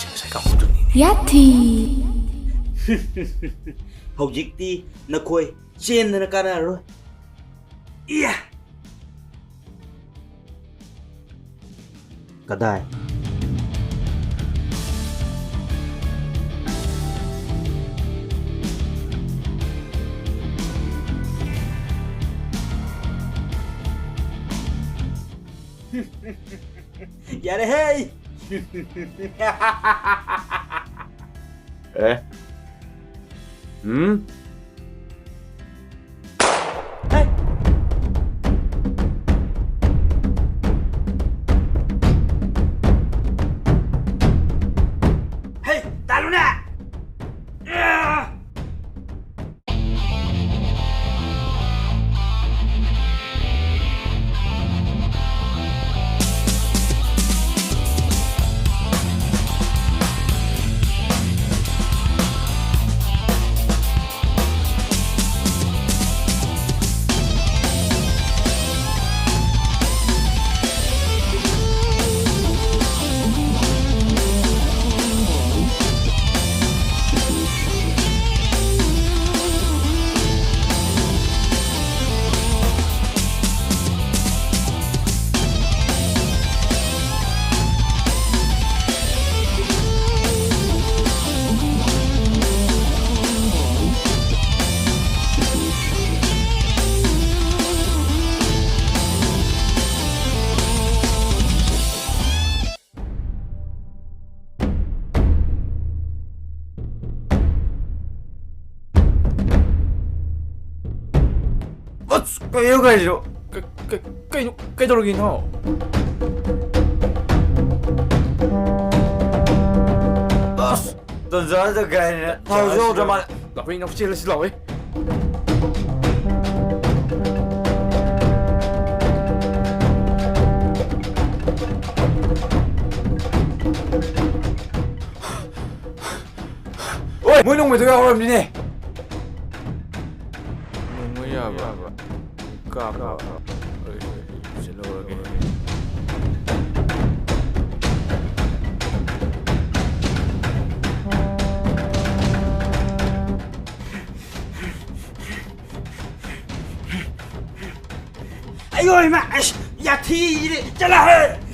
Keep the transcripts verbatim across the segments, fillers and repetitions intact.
ꯉꯁꯥꯏ ꯀꯥꯡꯕꯨꯗꯨꯅꯤꯅꯦ꯫ ꯌꯥꯊꯤ꯫ ꯍꯧꯖꯤꯛꯇꯤ ꯅꯈꯣꯏ ꯆꯦꯟꯗꯅ ꯀꯥꯟꯅꯔꯔꯣꯏ꯫ ꯏꯌꯥ! ꯀꯗꯥꯏ? ꯌꯥꯔꯦꯍꯦ! ꯑꯦ? ꯎꯝ? ꯍꯦ! ꯍꯦ, ꯇꯥꯜꯂꯨꯅꯦ! ꯑꯁ, ꯀꯩꯅꯣ ꯀꯩꯁꯤꯕꯣ? ꯀ-, ꯀ-, ꯀꯩꯅꯣ, ꯀꯩꯗꯧꯔꯒꯦ, ꯏꯅꯥꯎ? ꯑꯁ, ꯇꯟꯖꯥꯁꯤꯗ ꯒꯥꯔꯤꯅ ꯊꯥꯎꯁꯨ ꯌꯥꯎꯗ꯭ꯔ ꯃꯥꯜꯂꯦ꯫ ꯂꯥꯛꯑꯣ, ꯏꯅꯥꯎ, ꯆꯦꯜꯂꯁꯤ ꯂꯥꯛꯑꯣ꯫ ꯑꯣꯏ, ꯃꯣꯏ ꯅꯣꯡꯃꯩꯗꯣ ꯌꯥꯎꯔꯝꯅꯤꯅꯦ꯫ ꯅꯣꯡꯃꯩ ꯌꯥꯕ꯭ꯔꯥ? ꯀꯥꯞꯄ꯫ ꯑꯩ ꯁꯤꯜꯍꯧꯔꯒꯦ꯫ ꯑꯌꯣ ꯏꯃꯥ! ꯑꯁ! ꯌꯥꯊꯤꯗꯤ! ꯆꯠꯂꯣꯍꯦ!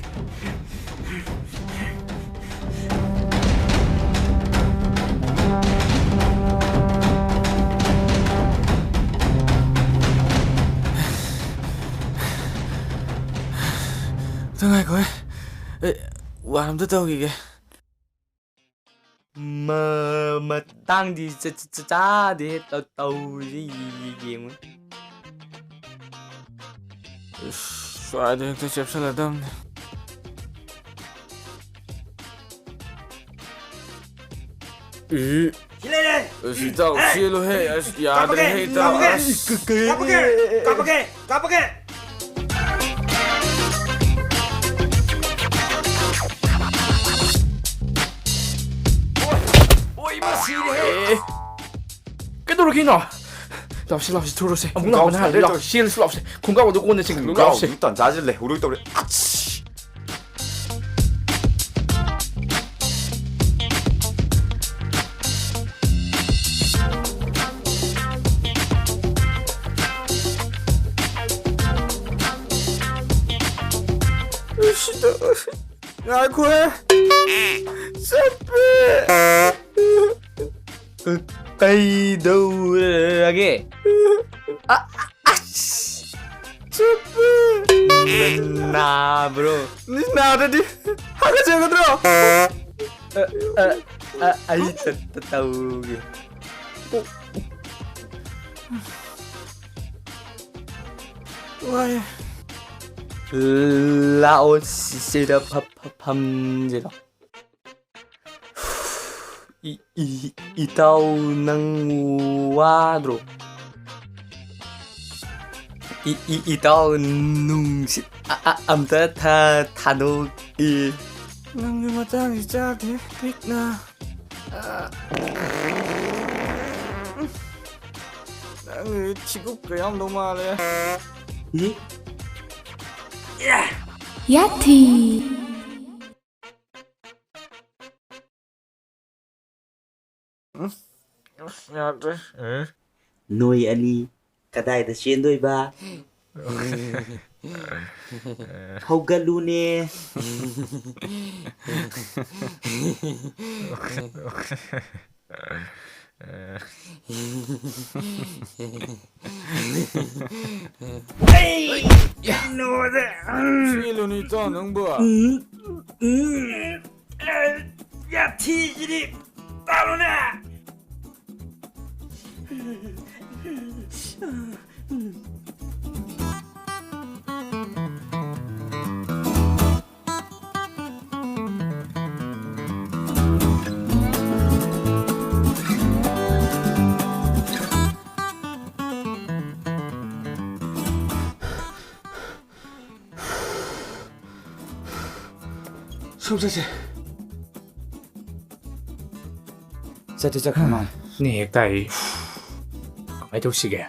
ꯑꯝꯇ ꯉꯥꯏꯈꯣꯍꯦ꯫ ꯑꯦ, ꯋꯥꯟ ꯑꯝꯇ ꯇꯧꯈꯤꯒꯦ꯫ ꯃ-, ꯃꯇꯥꯡꯗꯤ ꯆ-, ꯆ-, ꯆ-, ꯆꯥꯗꯦ ꯇꯧ-, ꯇꯧꯔꯤꯁꯦ ꯌꯦꯡꯉꯨ꯫ ꯏꯁ, ꯁ꯭ꯋꯥꯏꯗ ꯍꯦꯛꯇ ꯆꯦꯞꯁꯜꯂꯗꯝꯅꯤ꯫ ꯏ꯫ ꯁꯤ ꯂꯩꯔꯦ꯫ ꯑꯁ, ꯏꯇꯥꯎ, ꯑꯦ! ꯆꯦꯜꯂꯨꯍꯦ꯫ ꯑꯁ, ꯌꯥꯗ꯭ꯔꯦꯍꯦ, ꯀꯥꯞꯄꯒꯦ! ꯏꯇꯥꯎ꯫ ꯀꯥꯞꯄꯒꯦ! ꯑꯁ꯫ ꯀꯥꯞꯄꯒꯦ! ꯀꯥꯞꯄꯒꯦ! ꯀꯥꯞꯄꯒꯦ! ꯑꯣꯏ, ꯑꯣꯏ, ꯃꯁꯤꯔꯦ! ꯑꯦ, ꯀꯩꯗꯧꯔꯒꯦꯅꯣ? ꯂꯥꯎꯁꯤ, ꯂꯥꯎꯁꯤ, ꯊꯨꯔꯁꯤ꯫ ꯑꯃꯨꯛ ꯈꯣꯡꯒ꯭ꯔꯥꯎ ꯂꯥꯎꯕꯅ ꯍꯥꯜꯂꯦ꯫ ꯁꯥꯗꯣꯏ ꯂꯥꯎ, ꯇꯧꯔꯤ꯫ ꯆꯦꯜꯂꯁꯤ, ꯂꯥꯎꯁꯤ꯫ ꯈꯣꯡꯒ꯭ꯔꯥꯎ ꯑꯗꯨ ꯀꯣꯟꯅ ꯆꯤꯡꯉꯨ, ꯂꯥꯎꯁꯤ꯫ ꯈꯣꯡꯒ꯭ꯔꯥꯎꯗꯨ ꯇꯟꯖꯥꯁꯤꯗ ꯂꯩꯍꯧꯔꯣꯏ ꯇꯧꯔꯤ꯫ ꯑꯁ! ꯉꯥꯏꯈꯣꯍꯦ꯫ ꯆꯞꯄꯦ꯫ ꯀ-, ꯀꯩꯗꯧꯔꯒꯦ? ꯑ-, ꯑꯁ! ꯆꯞꯄꯦ꯫ ꯅ-, ꯅꯥꯕ꯭ꯔꯣ? ꯅꯥꯗ꯭ꯔꯗꯤ ꯍꯥꯒꯠꯆꯒꯗ꯭ꯔꯣ? ꯑ, ꯑ, ꯑ, ꯑꯩ ꯇ-, ꯇ-, ꯇꯧꯒꯦ꯫ ꯋꯥꯏ꯫ ꯂꯥꯛꯑꯣ, ꯁꯤ-, ꯁꯤꯗ ꯐ-, ꯐ-, ꯐꯝꯁꯤꯔꯣ? ꯏ-, ꯏ-, ꯏꯇꯥꯎ, ꯅꯪ ꯋꯥꯗ꯭ꯔꯣ? ꯏ-, ꯏ-, ꯏꯇꯥꯎ, ꯅꯨꯡꯁꯤꯠ ꯑ-, ꯑ-, ꯑꯝꯇ ꯊꯥ-, ꯊꯥꯗꯣꯛꯏ꯫ ꯅꯪꯒꯤ ꯃꯇꯥꯡꯁꯤ ꯆꯥꯗꯦ, ꯄꯤꯛꯅ꯫ ꯑ, ꯅꯪꯒꯤ ꯊꯤꯒꯨꯞꯀ ꯌꯥꯝꯗꯧ ꯃꯥꯜꯂꯦ꯫ ꯌꯥꯊꯤ꯫ ꯎꯝ, ꯑꯁ, ꯌꯥꯗ꯭ꯔꯦ꯫ ꯎꯝ꯫ ꯅꯣꯏ ꯑꯅꯤ ꯀꯗꯥꯏꯗ ꯆꯦꯟꯗꯣꯏꯕ? ꯍꯧꯒꯠꯂꯨꯅꯦ꯫ ꯑꯩ ꯀꯩꯅꯣꯗ꯫ ꯆꯦꯜꯂꯨꯅꯦ ꯏꯇꯥꯎ ꯅꯪꯕꯨ꯫ ꯎꯝ, ꯎꯝ, ꯌꯥꯊꯤꯁꯤꯗꯤ ꯇꯥꯔꯣꯅꯦ꯫ ꯁꯨꯝ ꯆꯠꯁꯦ꯫ ꯆꯠꯇꯤ ꯆꯠꯈ꯭ꯔ ꯃꯥꯜꯂꯦ꯫ ꯅꯦ ꯍꯦꯛ ꯇꯥꯏ꯫ ꯀꯃꯥꯏ ꯇꯧꯁꯤꯒꯦ?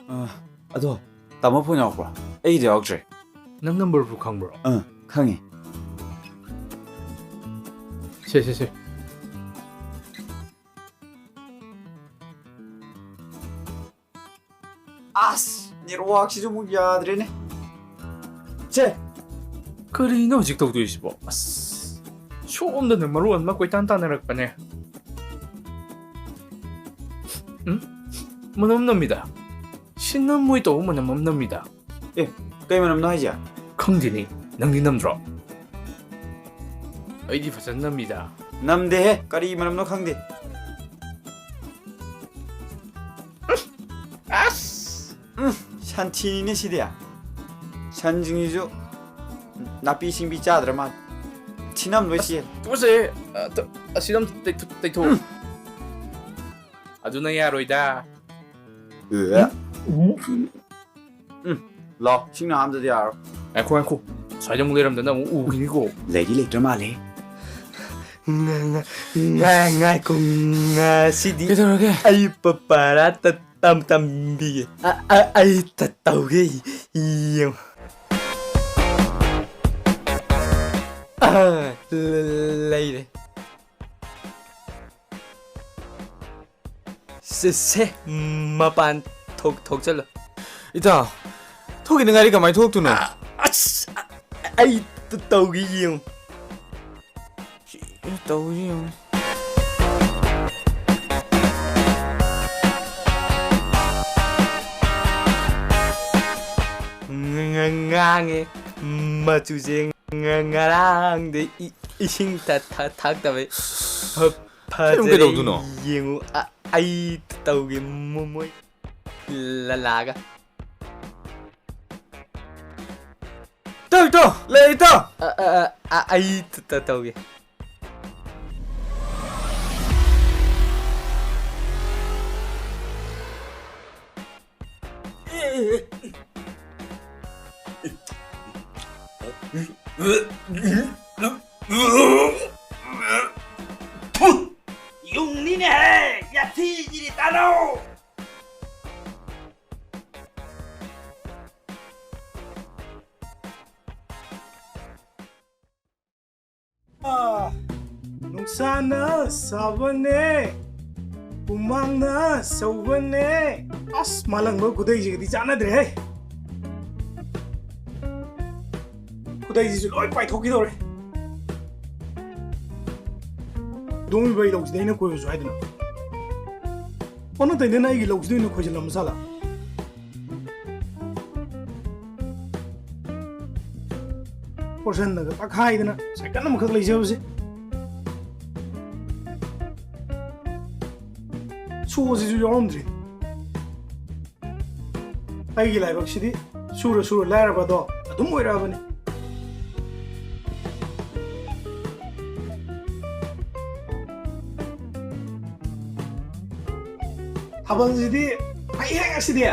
ꯑ, ꯑꯗꯣ, ꯇꯥꯃꯣ ꯐꯣꯟ ꯌꯥꯎꯔꯛꯄ꯭ꯔꯣ? ꯑꯩꯒꯤꯗꯤ ꯌꯥꯎꯔꯛꯇ꯭ꯔꯦ꯫ ꯅꯪ ꯅꯝꯕꯔꯕꯨ ꯈꯪꯕ꯭ꯔꯣ? ꯑ, ꯈꯪꯉꯦ꯫ ꯁꯦ, ꯁꯦ, ꯁꯦ꯫ ꯑꯁ, ꯅꯦꯠꯋꯥꯔꯛꯁꯤꯁꯨ ꯑꯃꯨꯛ ꯌꯥꯗ꯭ꯔꯦꯅꯦ꯫ ꯁꯦ꯫ ꯀꯔꯤꯅꯣ ꯍꯧꯖꯤꯛ ꯇꯧꯗꯣꯏꯁꯤꯕꯣ? ꯑꯁ, ꯁꯣꯝꯗꯅ ꯃꯔꯣꯟ ꯑꯃ ꯀꯣꯏꯇꯥꯟ ꯇꯥꯟꯅꯔꯛꯄꯅꯦ꯫ ꯎꯝ? ꯃꯅꯝ ꯅꯝꯃꯤꯗ꯫ ꯁꯤ ꯅꯝꯃꯣꯏ ꯇꯧꯕ ꯃꯅꯝ ꯑꯃ ꯅꯝꯃꯤꯗ꯫ ꯑꯦ, ꯀꯩ ꯃꯅꯝꯅꯣ ꯍꯥꯏꯁꯦ? ꯈꯪꯗꯦꯅꯦ, ꯅꯪꯗꯤ ꯅꯝꯗ꯭ꯔꯣ? ꯑꯩꯗꯤ ꯐꯖꯅ ꯅꯝꯃꯤꯗ꯫ ꯅꯝꯗꯦꯍꯦ, ꯀꯔꯤ ꯃꯅꯝꯅꯣ ꯈꯪꯗꯦ꯫ ꯑꯁ! ꯎꯝ, ꯁꯟꯊꯤꯅꯤꯅꯦ ꯁꯤꯗꯤ꯫ ꯁꯟꯁꯤꯡꯁꯤꯁꯨ ꯅꯥꯄꯤ ꯁꯤꯡꯕꯤ ꯆꯥꯗ꯭ꯔ ꯃꯥꯜꯂꯦ꯫ ꯊꯤꯅꯝ ꯂꯣꯏ ꯆꯦꯜꯂꯦ꯫ ꯇꯨꯀꯠꯆꯩꯍꯦ꯫ ꯑ, ꯇ-, ꯑꯁꯤꯗ ꯑꯝꯇ ꯇꯩꯊꯣꯛ-, ꯇꯩꯊꯣꯛꯎ꯫ ꯎꯝ꯫ ꯑꯗꯨꯅ ꯌꯥꯔꯣꯏꯗ꯫ ꯑꯦ꯫ ꯎꯝ, ꯂꯥꯎ, ꯏꯁꯤꯡ ꯍꯥꯝꯗꯗꯤ ꯌꯥꯔꯣꯏ꯫ ꯉꯥꯏꯈꯣ, ꯉꯥꯏꯈꯣ꯫ ꯁ꯭ꯋꯥꯏꯗ ꯑꯃꯨꯛ ꯂꯩꯔꯝꯗꯅ ꯑꯃꯨꯛ ꯎꯈꯤꯅꯤꯀꯣ꯫ ꯂꯩꯗꯤ ꯂꯩꯇ꯭ꯔ ꯃꯥꯜꯂꯦ꯫ ꯉ-, ꯉ-, ꯉ-, ꯉꯥꯏꯈꯣ, ꯉꯁꯤꯗꯤ ꯀꯩꯗꯧꯔꯒꯦ? ꯑꯩ ꯄ-, ꯄꯔꯥ ꯇ-, ꯇꯝ-, ꯇꯝꯕꯤꯒꯦ꯫ ꯑ-, ꯑ-, ꯑꯩ ꯇ-, ꯇꯧꯒꯦ, ꯌꯦꯡꯉꯣ꯫ ꯑ, ꯂ-, ꯂꯩꯔꯦ꯫ ꯁꯦ, ꯁꯦ, ꯃꯄꯥꯟ ꯊꯣꯛ-, ꯊꯣꯛꯆꯜꯂꯣ꯫ ꯏꯇꯥꯎ, ꯊꯣꯛꯈꯤꯗ ꯉꯥꯏꯔꯤ, ꯀꯃꯥꯏꯅ ꯊꯣꯛꯇꯣꯏꯅꯣ? ꯑ-, ꯑꯁ! ꯑ-, ꯑꯩ ꯇ-, ꯇꯧꯒꯦ ꯌꯦꯡꯉꯨ꯫ ꯁꯤ ꯇꯧꯔꯤ ꯌꯦꯡꯉꯨ꯫ ꯉ-, ꯉ-, ꯉꯥꯡꯉꯦ꯫ ꯃꯆꯨꯁꯦ ꯉ-, ꯉꯔꯥꯡꯗꯩ ꯏ-, ꯏꯁꯤꯡ ꯊ-, ꯊ-, ꯊꯛꯇꯕꯩ꯫ ꯐ-, ꯁꯤ ꯑꯗꯨꯝ ꯐꯖꯔꯦ ꯀꯩꯗꯧꯗꯣꯏꯅꯣ? ꯌꯦꯡꯉꯨ꯫ ꯑ-, ꯑꯩ ꯇꯧꯒꯦ ꯃꯣ-, ꯃꯣꯏ ꯂ-, ꯂꯥꯛꯑꯒ꯫ ꯇꯧ, ꯇꯧ, ꯂꯩ, ꯇꯧ꯫ ꯑ, ꯑ, ꯑ, ꯑ, ꯑꯩ ꯇ-, ꯇ-, ꯇꯧꯒꯦ꯫ ꯊꯨ! ꯌꯨꯡꯅꯤꯅꯦꯍꯦ! ꯌꯥꯊꯤꯒꯤꯗꯤ ꯇꯥꯅꯧ! ꯑꯥ, ꯅꯨꯡꯁꯥꯅ ꯁꯥꯕꯅꯦ, ꯍꯨꯃꯥꯡꯅ ꯁꯧꯕꯅꯦ꯫ ꯑꯁ, ꯃꯥꯂꯪꯕ ꯈꯨꯗꯩꯁꯤꯒꯗꯤ ꯆꯥꯟꯅꯗ꯭ꯔꯦꯍꯦ꯫ ꯈꯨꯗꯩꯁꯤꯁꯨ ꯂꯣꯏ ꯄꯥꯏꯊꯣꯛꯈꯤꯗꯧꯔꯦ꯫ ꯗꯣꯡꯕꯤꯕ ꯑꯩ ꯂꯧꯁꯤꯗ ꯑꯩꯅ ꯈꯣꯏꯔꯨꯁꯨ ꯍꯥꯏꯗꯅ꯫ ꯑꯣꯟꯅ ꯇꯩꯅꯅ ꯑꯩꯒꯤ ꯂꯧꯁꯤꯗ ꯑꯣꯏꯅ ꯈꯣꯏꯖꯤꯜꯂꯝꯕ ꯁꯥꯂꯥ꯫ ꯐꯣꯔꯁꯟꯅꯒ ꯇꯛꯈꯥꯏꯗꯅ ꯁꯥꯏꯀꯜ ꯑꯃꯈꯛ ꯂꯩꯖꯕꯁꯦ꯫ ꯁꯣꯁꯤꯁꯨ ꯌꯥꯎꯔꯝꯗ꯭ꯔꯤ꯫ ꯑꯩꯒꯤ ꯂꯥꯏꯕꯛꯁꯤꯗꯤ ꯁꯨꯔ ꯁꯨꯔ ꯂꯥꯏꯔꯕꯗꯣ ꯑꯗꯨꯝ ꯑꯣꯏꯔꯛꯑꯕꯅꯤ꯫ ꯊꯥꯕꯜꯁꯤꯗꯤ ꯐꯩꯍꯦ ꯉꯁꯤꯗꯤ꯫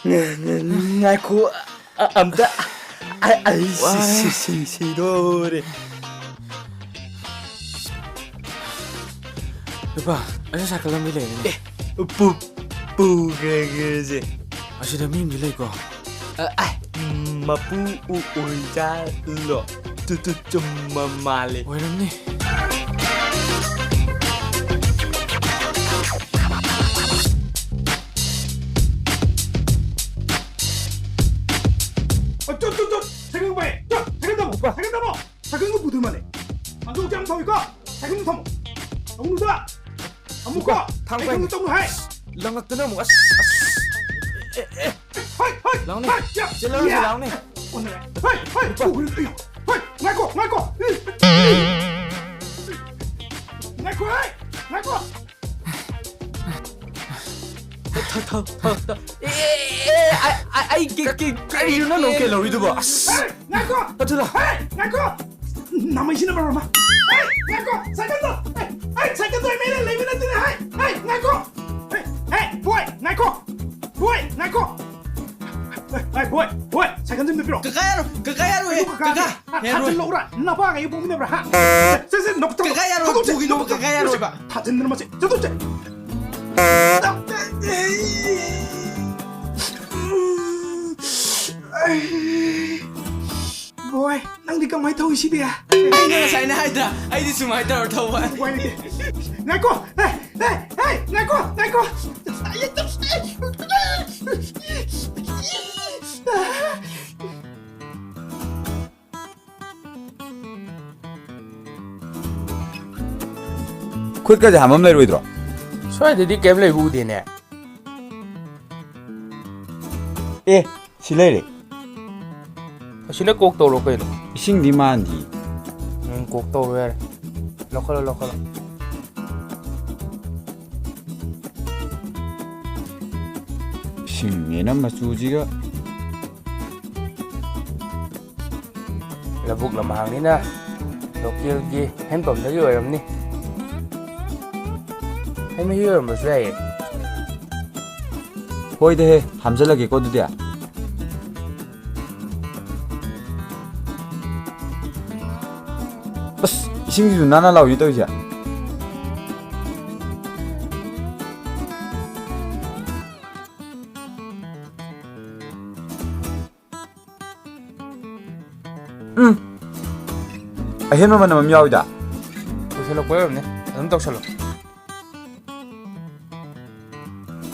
ꯉ-, ꯉ-, ꯉꯥꯏꯈꯣ, ꯑ-, ꯑꯝꯇ꯫ ꯑ-, ꯑꯩ ꯁꯤ-, ꯋꯥꯔꯦ꯫ ꯁꯤ-, ꯁꯤ-, ꯁꯤꯗꯣꯔꯦ꯫ ꯅꯨꯄꯥ, ꯑꯁꯤ ꯁꯥꯏꯀꯜ ꯂꯝꯕꯤ ꯂꯩꯔꯦꯅꯦ꯫ ꯑꯦ, ꯄꯨ-, ꯄꯨꯈ꯭ꯔꯒꯦꯁꯦ꯫ ꯑꯁꯤꯗ ꯃꯤ ꯑꯃꯗꯤ ꯂꯩꯀꯣ꯫ ꯑ, ꯑ, ꯎꯝ, ꯃꯄꯨ ꯑꯣꯏꯖꯥꯠꯂꯣ? ꯇꯨ, ꯇꯨ, ꯆꯨꯝꯕ ꯃꯥꯜꯂꯦ꯫ ꯑꯣꯏꯔꯝꯅꯤ꯫ ꯑ, ꯆꯣ, ꯆꯣ, ꯆꯣ, ꯁꯥꯏꯀꯜ ꯄꯥꯏ꯫ ꯆꯣ, ꯁꯥꯏꯀꯜ ꯊꯝꯃꯣ꯫ ꯎꯄꯥ꯫ ꯁꯥꯏꯀꯜ ꯊꯝꯃꯣ꯫ ꯁꯥꯏꯀꯜꯒ ꯄꯨꯗꯣꯏ ꯃꯥꯜꯂꯦ꯫ ꯊꯥꯡꯗꯣꯛ ꯌꯥꯝ ꯊꯧꯏꯀꯣ꯫ ꯁꯥꯏꯀꯜ ꯊꯝꯃꯣ꯫ ꯇꯧꯅꯨꯗ꯫ ꯑꯃꯨꯛꯀ꯫ ꯎꯄꯥ, ꯊꯥꯡ ꯁꯥꯏꯀꯜ ꯄꯥꯏꯅꯦ꯫ ꯇꯧꯅꯨ ꯍꯥꯏ꯫ ꯂꯪꯉꯛꯇꯅ ꯑꯃꯨꯛ꯫ ꯑꯁ, ꯑꯁ꯫ ꯑꯦ, ꯑꯦ꯫ ꯍꯣꯏ, ꯍꯣꯏ, ꯂꯥꯎꯅꯦ꯫ ꯍꯣꯏ, ꯌꯥ, ꯆꯦꯜꯍꯧꯔꯁꯤ, ꯌꯥ꯫ ꯂꯥꯎꯅꯦ꯫ ꯑꯣꯟꯅꯔꯦ꯫ ꯍꯣꯏ, ꯍꯣꯏ, ꯎꯄꯥ꯫ ꯎꯒ꯭ꯔꯦ꯫ ꯑꯌꯥ꯫ ꯍꯣꯏ, ꯉꯥꯏꯈꯣ, ꯉꯥꯏꯈꯣ꯫ ꯉꯥꯏꯈꯣ ꯍꯥꯏ꯫ ꯉꯥꯏꯈꯣ꯫ ꯊ-, ꯊ-, ꯊ-, ꯊ-, ꯑꯦ, ꯑꯦ, ꯑꯦ, ꯑꯩ, ꯑꯩ, ꯑꯩ ꯀꯤ-, ꯀꯤ-, ꯀꯤ-, ꯀꯔꯤꯅꯣ ꯅꯪ ꯀꯤ-, ꯂꯧꯔꯤꯗꯨꯕꯣ? ꯑꯁ! ꯍꯦ, ꯉꯥꯏꯈꯣ! ꯑꯗꯨꯗ! ꯍꯦ, ꯉꯥꯏꯈꯣ! ꯅꯥꯃꯩꯁꯤꯅ ꯃꯔꯣꯜ ꯑꯃ꯫ ꯍꯦ, ꯉꯥꯏꯈꯣ! ꯁꯥꯏꯀꯜꯗꯣ! ꯍꯦ, ꯍꯦ, ꯁꯥꯏꯀꯜꯗꯣ ꯑꯩ ꯃꯩꯅ ꯂꯩꯕ ꯅꯠꯇꯦꯅꯦ! ꯍꯦ, ꯍꯦ, ꯉꯥꯏꯈꯣ! ꯍꯦ, ꯍꯦ, ꯕꯣꯏ, ꯉꯥꯏꯈꯣ! ꯕꯣꯏ, ꯉꯥꯏꯈꯣ! ꯍꯦ, ꯍꯦ, ꯕꯣꯏ, ꯕꯣꯏ, ꯁꯥꯏꯀꯜꯁꯦ ꯑꯝꯇ ꯄꯤꯔꯛꯑꯣ꯫ ꯀꯀꯥ ꯌꯥꯔꯣꯏ, ꯀꯀꯥ ꯌꯥꯔꯣꯏ, ꯀꯩꯅꯣ ꯀꯀꯥ ꯀꯀꯥ, ꯍꯦ, ꯌꯥꯔꯣꯏ꯫ ꯊꯥꯖꯤꯜꯂꯛꯎꯔꯥ? ꯅꯄꯥꯒ ꯑꯩꯒ ꯄꯣꯛꯃꯤꯟꯅꯕ꯭ꯔꯥ? ꯍꯥ? ꯁꯦ, ꯁꯦ, ꯅꯣꯛ-, ꯀꯀꯥ ꯌꯥꯔꯣꯏ, ꯊꯥꯗꯣꯛꯁꯦ, ꯄꯨꯈꯤꯅꯨ, ꯅꯣꯛ-, ꯀꯀꯥ ꯌꯥꯔꯣꯏꯕ꯫ ꯊꯥꯖꯤꯟꯗꯅ ꯃꯁꯤ, ꯆꯠꯊꯣꯛꯁꯦ꯫ ꯕꯣꯏ, ꯅꯪꯗꯤ ꯀꯃꯥꯏ ꯇꯧꯏ ꯁꯤꯗꯤ? ꯑꯩꯅ ꯉꯁꯥꯏꯅ ꯍꯥꯏꯗ꯭ꯔꯥ? ꯑꯩꯗꯤ ꯁꯨꯃꯥꯏ ꯇꯧꯔ ꯊꯧꯕ꯫ ꯎꯄꯥꯏ ꯂꯩꯇꯦ꯫ ꯉꯥꯏꯈꯣ! ꯍꯦ, ꯍꯦ, ꯍꯦ, ꯉꯥꯏꯈꯣ, ꯉꯥꯏꯈꯣ! ꯈꯨꯠꯀꯁꯦ ꯍꯥꯝꯃꯝ ꯂꯩꯔꯣꯏꯗ꯭ꯔꯣ? ꯁ꯭ꯋꯥꯏꯗꯗꯤ ꯀꯩꯝ ꯂꯩꯕ ꯎꯗꯦꯅꯦ꯫ ꯑꯦ, ꯁꯤ ꯂꯩꯔꯦ꯫ ꯑꯁꯤꯅ ꯀꯣꯛ ꯇꯧꯔꯣ ꯀꯩꯅꯣ꯫ ꯏꯁꯤꯡꯗꯤ ꯃꯥꯟꯗꯤ꯫ ꯎꯝ, ꯀꯣꯛ ꯇꯧꯔꯣ ꯌꯥꯔꯦ꯫ ꯂꯧꯈꯠꯂꯣ, ꯂꯧꯈꯠꯂꯣ꯫ ꯏꯁꯤꯡꯅꯦꯅ ꯃꯆꯨꯁꯤꯒ꯫ ꯂꯧꯕꯨꯛ ꯂꯝꯍꯥꯡꯅꯤꯅ ꯂꯣꯀꯦꯜꯒꯤ ꯍꯦꯟꯄꯝꯗꯒꯤ ꯑꯣꯏꯔꯝꯅꯤ꯫ ꯍꯩ ꯃꯍꯤ ꯑꯣꯏꯔꯝꯕꯁꯨ ꯌꯥꯏꯌꯦ꯫ ꯍꯣꯏꯗ ꯍꯦ, ꯍꯥꯝꯖꯜꯂꯒꯦꯀꯣ ꯑꯗꯨꯗꯤ꯫ ꯑꯁ, ꯏꯁꯤꯡꯁꯤꯁꯨ ꯅꯥꯟ ꯅꯥꯟ ꯂꯥꯎꯏꯅꯦ ꯇꯧꯔꯤꯁꯦ꯫ ꯎꯝ꯫ ꯑꯍꯦꯟꯕ ꯃꯅꯝ ꯑꯃ ꯌꯥꯎꯏꯗ꯫ ꯄꯨꯁꯜꯂꯛꯄ ꯑꯣꯏꯔꯝꯅꯤ꯫ ꯑꯗꯨꯝ ꯇꯧꯁꯜꯂꯣ꯫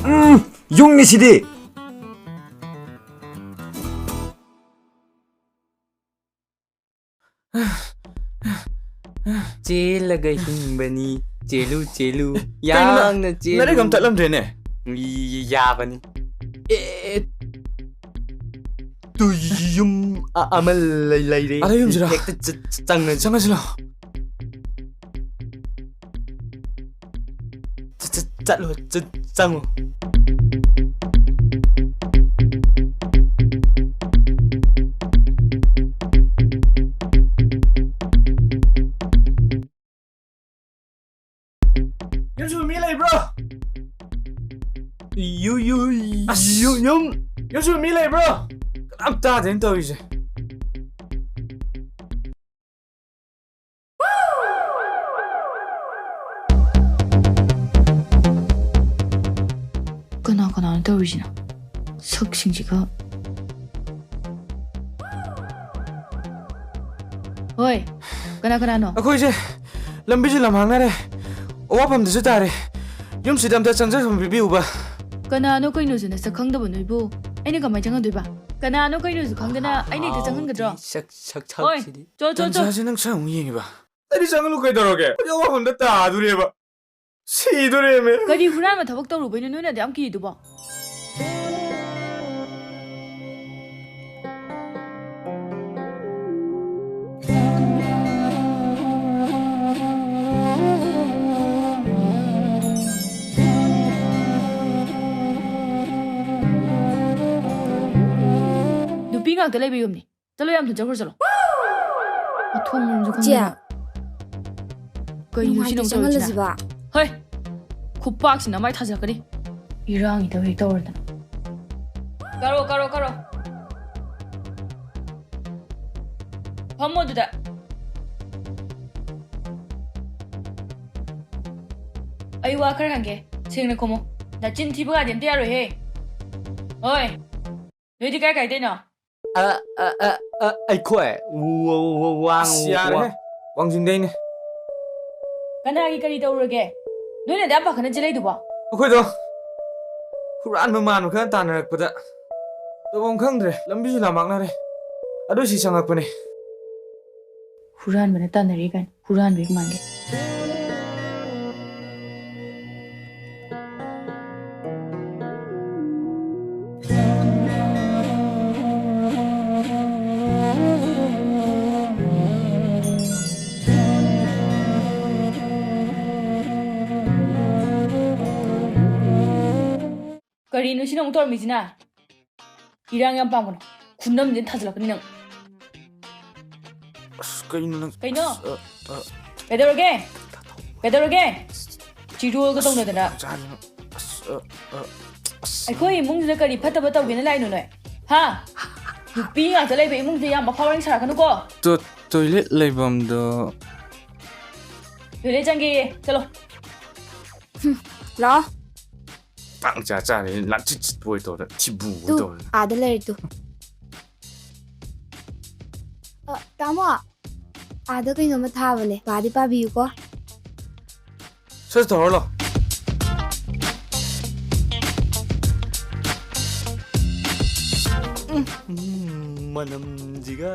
ꯎꯝ, ꯌꯨꯡꯅꯤ ꯁꯤꯗꯤ꯫ ꯆꯦꯜꯂꯒ ꯍꯤꯡꯕꯅꯤ꯫ ꯆꯦꯜꯂꯨ, ꯆꯦꯜꯂꯨ꯫ ꯀꯩꯅꯣ ꯅꯪ ꯌꯥꯡꯅ ꯆꯦꯜꯂꯨ꯫ ꯅꯔꯦꯒ ꯑꯃ ꯇꯠꯂꯝꯗ꯭ꯔꯦꯅꯦ꯫ ꯌꯥꯕꯅꯤ꯫ ꯑꯦ, ꯇꯨ ꯌꯨꯝ ꯑ-, ꯑꯃ ꯂꯩ-, ꯂꯩꯔꯦ꯫ ꯑꯗ ꯌꯨꯝꯁꯤꯔꯣ? ꯍꯦꯛꯇ ꯆ-, ꯆ-, ꯆꯪꯉꯁꯤ꯫ ꯆꯪꯉꯁꯤ ꯂꯥꯎ꯫ ꯆ-, ꯆ-, ꯆꯠꯂꯣ, ꯆ-, ꯆꯪꯉꯣ꯫ ꯌꯨꯝꯁꯨ ꯃꯤ ꯂꯩꯕ꯭ꯔꯣ? ꯌꯨ-, ꯌꯨ-, ꯑꯁ! ꯌꯨ-, ꯌꯨꯝ꯫ ꯌꯨꯝꯁꯨ ꯃꯤ ꯂꯩꯕ꯭ꯔꯣ? ꯀꯅꯥꯝ ꯇꯥꯗꯦꯅ ꯇꯧꯔꯤꯁꯦ꯫ ꯀꯅꯥ ꯀꯅꯥꯅꯣ ꯇꯧꯔꯤꯁꯤꯅ? ꯁꯛꯁꯤꯡꯁꯤꯒ꯫ ꯍꯣꯏ, ꯀꯅꯥ ꯀꯅꯥꯅꯣ? ꯑꯩꯈꯣꯏꯁꯦ ꯂꯝꯕꯤꯁꯦ ꯂꯝꯍꯥꯡꯅꯔꯦ, ꯑꯋꯥꯐꯝꯗꯁꯨ ꯇꯥꯔꯦ꯫ ꯌꯨꯝꯁꯤꯗ ꯑꯝꯇ ꯆꯪꯖꯐꯝ ꯄꯤꯕꯤꯌꯨꯕ꯫ ꯀꯅꯥꯅꯣ ꯀꯩꯅꯣꯁꯨ ꯅꯁꯛ ꯈꯪꯗꯕ ꯅꯣꯏꯕꯨ ꯑꯩꯅ ꯀꯃꯥꯏꯅ ꯆꯪꯍꯟꯗꯣꯏꯕ? ꯀꯅꯥꯅꯣ ꯀꯩꯅꯣꯁꯨ ꯈꯪꯗꯅ ꯑꯩꯅ ꯍꯦꯛꯇ ꯆꯪꯍꯟꯒꯗ꯭ꯔꯣ? ꯁꯛ-, ꯁꯛ-, ꯍꯣꯏ, ꯁꯛꯁꯤꯗꯤ꯫ ꯆꯣ, ꯆꯣ, ꯆꯣ꯫ ꯇꯟꯖꯥꯁꯦ ꯅꯪ ꯁꯛ ꯑꯃꯨꯛ ꯌꯦꯡꯉꯤꯕ? ꯑꯩꯗꯤ ꯆꯪꯍꯜꯂꯨ ꯀꯩꯗꯧꯔꯒꯦ? ꯑꯩꯗꯤ ꯑꯋꯥꯐꯝꯗ ꯇꯥꯗꯣꯔꯦꯕ꯫ ꯁꯤꯗꯣꯔꯦꯃꯦ꯫ ꯀꯔꯤ ꯍꯨꯔꯥꯟꯕ ꯊꯕꯛ ꯇꯧꯔꯨꯕꯩꯅꯣ ꯅꯣꯏꯅ ꯑꯗꯨ ꯌꯥꯝ ꯀꯤꯔꯤꯗꯨꯕꯣ? ꯅꯨꯄꯤ ꯉꯥꯛꯇ ꯂꯩꯕ ꯌꯨꯝꯅꯤ꯫ ꯆꯠꯂꯣ, ꯌꯥꯝ ꯊꯨꯅ ꯆꯠꯈ꯭ꯔꯣ, ꯆꯠꯂꯣ꯫ ꯃꯊꯣꯡ ꯃꯔꯝꯁꯨ ꯏꯆꯦ, ꯈꯪꯗꯅ꯫ ꯀꯩꯅꯣ ꯁꯤꯅ ꯅꯨꯡꯉꯥꯏꯇꯦ ꯑꯃꯨꯛ ꯇꯧꯔꯤꯁꯤꯅ? ꯆꯪꯍꯜꯂꯁꯤꯕ꯫ ꯍꯣꯏ, ꯈꯨꯄꯥꯛꯁꯤꯅ ꯃꯥꯏ ꯊꯥꯖꯤꯜꯂꯛꯀꯅꯤ꯫ ꯏꯔꯥꯡꯒꯤ ꯇꯧꯔꯤ ꯇꯧꯔꯗꯅ꯫ ꯀꯥꯔꯣ, ꯀꯥꯔꯣ, ꯀꯥꯔꯣ꯫ ꯐꯝꯃꯣ ꯑꯗꯨꯗ꯫ ꯑꯩ ꯋꯥ ꯈꯔ ꯍꯪꯒꯦ, ꯁꯦꯡꯅ ꯈꯨꯝꯃꯣ꯫ ꯅꯆꯤꯟ ꯊꯤꯕꯒꯗꯤ ꯑꯝꯇ ꯌꯥꯔꯣꯏꯍꯦ꯫ ꯍꯣꯏ, ꯅꯣꯏꯗꯤ ꯀꯥꯏ ꯀꯥꯏꯗꯩꯅꯣ? ꯑ, ꯑ, ꯑ, ꯑ, ꯑꯩꯈꯣꯏ ꯋ-, ꯋ-, ꯋꯥꯡ-, ꯑꯁ, ꯌꯥꯔꯦꯍꯦ꯫ ꯋꯥꯡ- ꯋꯥꯡꯖꯤꯡꯗꯩꯅꯦ꯫ ꯀꯅꯥꯒꯤ ꯀꯔꯤ ꯇꯧꯔꯒꯦ? ꯅꯣꯏꯅ ꯑꯗꯨꯛ ꯌꯥꯝ ꯄꯥꯈꯠꯅ ꯆꯦꯜꯂꯛꯏꯗꯨꯕꯣ? ꯑꯩꯈꯣꯏꯗꯣ ꯍꯨꯔꯥꯟꯕ ꯃꯥꯟꯕ ꯈꯔ ꯇꯥꯟꯅꯔꯛꯄꯗ ꯇꯧꯐꯝ ꯈꯪꯗ꯭ꯔꯦ, ꯂꯝꯕꯤꯁꯨ ꯂꯥꯃꯛꯅꯔꯦ, ꯑꯗꯨ ꯁꯤ ꯆꯪꯉꯛꯄꯅꯦ꯫ ꯍꯨꯔꯥꯟꯕꯅ ꯇꯥꯟꯅꯔꯤ ꯀꯥꯏꯅ, ꯍꯨꯔꯥꯟꯕꯒꯤ ꯃꯥꯟꯒꯦ꯫ ꯀꯔꯤꯅꯣ ꯁꯤꯅ ꯑꯃꯨꯛ ꯇꯧꯔꯝꯃꯤꯁꯤꯅ? ꯏꯔꯥꯡ ꯌꯥꯝ ꯄꯥꯝꯒꯅꯨ꯫ ꯈꯨꯅꯝꯁꯤꯅ ꯊꯥꯖꯤꯜꯂꯛꯀꯅꯤ ꯅꯪ꯫ ꯑꯁ, ꯀꯩꯅꯣ ꯅꯪ? ꯀꯩꯅꯣ? ꯑꯁ, ꯑ, ꯑ꯫ ꯀꯩꯗꯧꯔꯒꯦ? ꯀꯩꯗꯧꯔꯒꯦ? ꯆꯤꯔꯣꯜꯒ ꯇꯧꯅꯗꯅ꯫ ꯆꯥꯔꯤꯅꯣ? ꯑꯁ, ꯑ, ꯑ, ꯑꯁ꯫ ꯑꯩꯈꯣꯏ ꯏꯃꯨꯡꯁꯤꯗ ꯀꯔꯤ ꯐꯠꯇꯕ ꯇꯧꯒꯦꯅ ꯂꯥꯛꯏꯅꯣ ꯅꯣꯏ? ꯍꯥ? ꯅꯨꯄꯤ ꯉꯥꯛꯇ ꯂꯩꯕ ꯏꯃꯨꯡꯁꯤꯗ ꯌꯥꯝ ꯃꯐꯥ ꯃꯔꯦꯡ ꯁꯥꯔꯛꯀꯅꯨꯀꯣ꯫ ꯇꯣ-, ꯇꯣꯏꯂꯦꯠ ꯂꯩꯐꯝꯗꯣ꯫ ꯇꯣꯏꯂꯦꯠ ꯆꯪꯒꯦꯌꯦ꯫ ꯆꯠꯂꯣ꯫ ꯍꯨꯝ, ꯂꯥꯛꯑꯣ꯫ ꯄꯥꯡ ꯆꯥ ꯆꯥꯔꯦ, ꯂꯥꯛꯆꯤꯠ ꯆꯤꯠꯄ ꯑꯣꯏ ꯇꯧꯔꯦ, ꯊꯤꯕꯨ ꯑꯣꯏ ꯇꯨ, ꯇꯧꯔꯦ꯫ ꯑꯥꯗ ꯂꯩꯔꯦ ꯇꯨ꯫ ꯑ, ꯇꯥꯃꯣ, ꯑꯥꯗ ꯀꯩꯅꯣꯝꯃ ꯊꯥꯕꯅꯦ, ꯄꯥꯗꯤ ꯄꯥꯕꯤꯌꯨꯀꯣ꯫ ꯁꯠ ꯇꯧꯔꯣ ꯂꯥꯎ꯫ ꯎꯝ, ꯃꯅꯝꯁꯤꯒ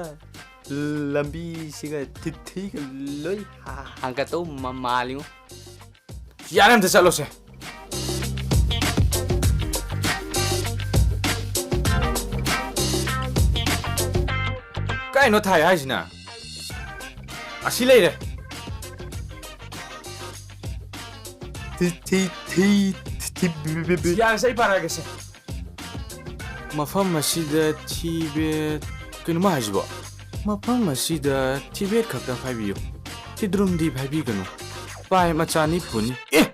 ꯂꯝꯕꯤꯁꯤꯒ ꯊꯤꯊꯤꯒ ꯂꯣꯏ ꯍꯥ-, ꯍꯥꯡꯒꯠꯇꯧ ꯃ-, ꯃꯥꯜꯂꯤꯉꯣ꯫ ꯌꯥꯔꯦ, ꯑꯝꯇ ꯆꯠꯂꯣꯁꯦ꯫ ꯀꯥꯏꯅꯣ ꯊꯥꯏ ꯍꯥꯏꯁꯤꯅ? ꯑꯁꯤ ꯂꯩꯔꯦ꯫ ꯊꯤ, ꯊꯤ, ꯊꯤ, ꯊꯤ, ꯕꯤ, ꯕꯤ, ꯕꯤ, ꯕꯤ꯫ ꯌꯥꯔꯦꯁꯦ, ꯑꯩ ꯄꯥꯔꯛꯑꯒꯦꯁꯦ꯫ ꯃꯐꯝ ꯑꯁꯤꯗ ꯊꯤꯕꯦꯠ, ꯀꯩꯅꯣ ꯃꯥ ꯍꯥꯏꯁꯤꯕꯣ? ꯃꯐꯝ ꯑꯁꯤꯗ ꯊꯤꯕꯦꯠ ꯈꯛꯇ ꯐꯥꯏꯕꯤꯌꯨ꯫ ꯊꯤꯗ꯭ꯔꯨꯝꯗꯤ ꯐꯥꯏꯕꯤꯒꯅꯨ꯫ ꯄꯥꯏ ꯃꯆꯥꯅꯤ ꯐꯨꯅꯤ꯫ ꯑꯦ!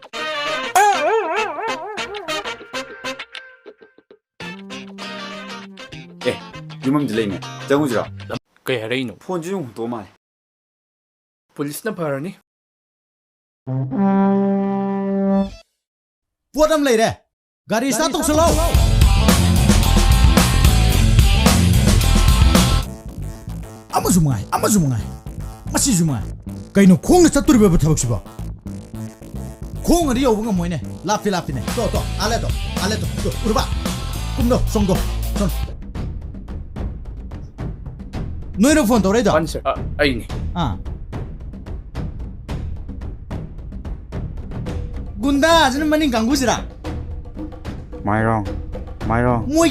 ꯑꯦ, ꯌꯨꯝ ꯑꯃꯗꯤ ꯂꯩꯅꯦ꯫ ꯆꯪꯉꯨꯁꯤꯔꯣ? ꯀꯩ ꯍꯥꯏꯔꯛꯏꯅꯣ? ꯐꯣꯟꯁꯤꯁꯨ ꯑꯃꯨꯛ ꯍꯨꯟꯇꯣꯛꯑ ꯃꯥꯜꯂꯦ꯫ ꯄꯨꯂꯤꯁꯅ ꯐꯔꯅꯤ꯫ ꯄꯣꯠ ꯑꯃ ꯂꯩꯔꯦ꯫ ꯒꯥꯔꯤ ꯁ꯭ꯇꯥꯔꯠ ꯇꯧꯁꯜꯂꯣ꯫ ꯃꯉꯥꯏ, ꯑꯃꯁꯨ ꯃꯉꯥꯏ, ꯃꯁꯤꯁꯨ ꯃꯉꯥꯏ꯫ ꯀꯩꯅꯣ, ꯈꯣꯡꯅ ꯆꯠꯇꯣꯔꯤꯕ ꯊꯕꯛꯁꯤꯕꯣ? ꯈꯣꯡꯅꯗꯤ ꯌꯧꯕ ꯉꯝꯃꯣꯏꯅꯦ, ꯂꯥꯞꯄꯤ ꯂꯥꯞꯄꯤꯅꯦ꯫ ꯇꯣ, ꯇꯣ, ꯑꯥ ꯂꯩ ꯇꯣ, ꯑꯥ ꯂꯩ ꯇꯣ, ꯇꯣ, ꯎꯔꯕ? ꯀꯨꯝꯗꯣ, ꯆꯣꯡꯗꯣ, ꯆꯣꯡ꯫ ꯅꯣꯏꯔꯣ ꯐꯣꯟ ꯇꯧꯔꯛꯏꯗꯣ? ꯃꯥꯅꯤ ꯁꯥꯔ꯫ ꯑ, ꯑꯩꯅꯤ꯫ ꯑꯥ꯫ ꯒꯨꯟꯗꯥꯁꯤꯅ ꯃꯅꯤꯡ ꯀꯥꯡꯕꯨꯁꯤꯔꯥ? ꯃꯥꯏꯔꯣꯡ, ꯃꯥꯏꯔꯣꯡ꯫ ꯃꯣꯏꯒꯤ